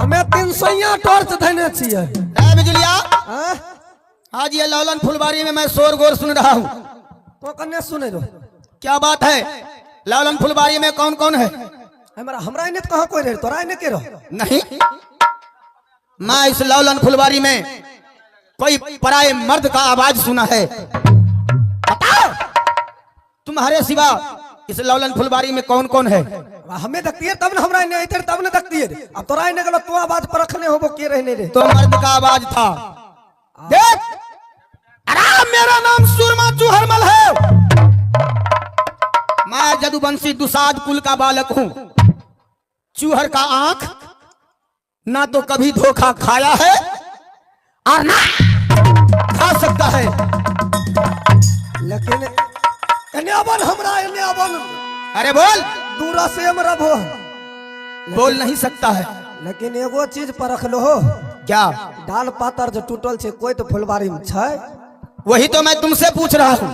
हमें 300 टॉर्च धने छियै। ए बिजुलिया। आँय? आज ये लौलन फुलबारी में मैं शोर गोर सुन रहा हूँ। तो कन्ने सुने रो? क्या बात है, लौलन फुलबारी में कौन कौन है? हमरा हमरा एने कहाँ कोई रहे, तोरा एने के रहो? नहीं, मैं इस लौलन फुलबारी में कोई पराए मर्द का आवाज सुना है। बताओ, तुम्हारे सिवा इस लौलन फुलबारी में कौन कौन है? हमें देखतिए तब न, हमरा एने अइते तब न देखतिए। अब तोरा एने गेलो, तू आवाज पर रखने होबो के रहने रे। तो मर्द का आवाज था। देख, अरे मेरा नाम सुरमा चूहरमल है, मैं जदुवंशी दुसाद कुल का बालक हूं। चूहर का आंख ना तो कभी धोखा खाया है और ना खा सकता है। लेकिन एने अबन, हमरा एने अबन। अरे बोल। दूरा से हम रभो। बोल नहीं सकता है। लेकिन एगो चीज पर रख लो हो। क्या? डाल पातर जो टूटल छे, कोई तो फुलबारी में छै। वही तो मैं तुमसे पूछ रहा हूं।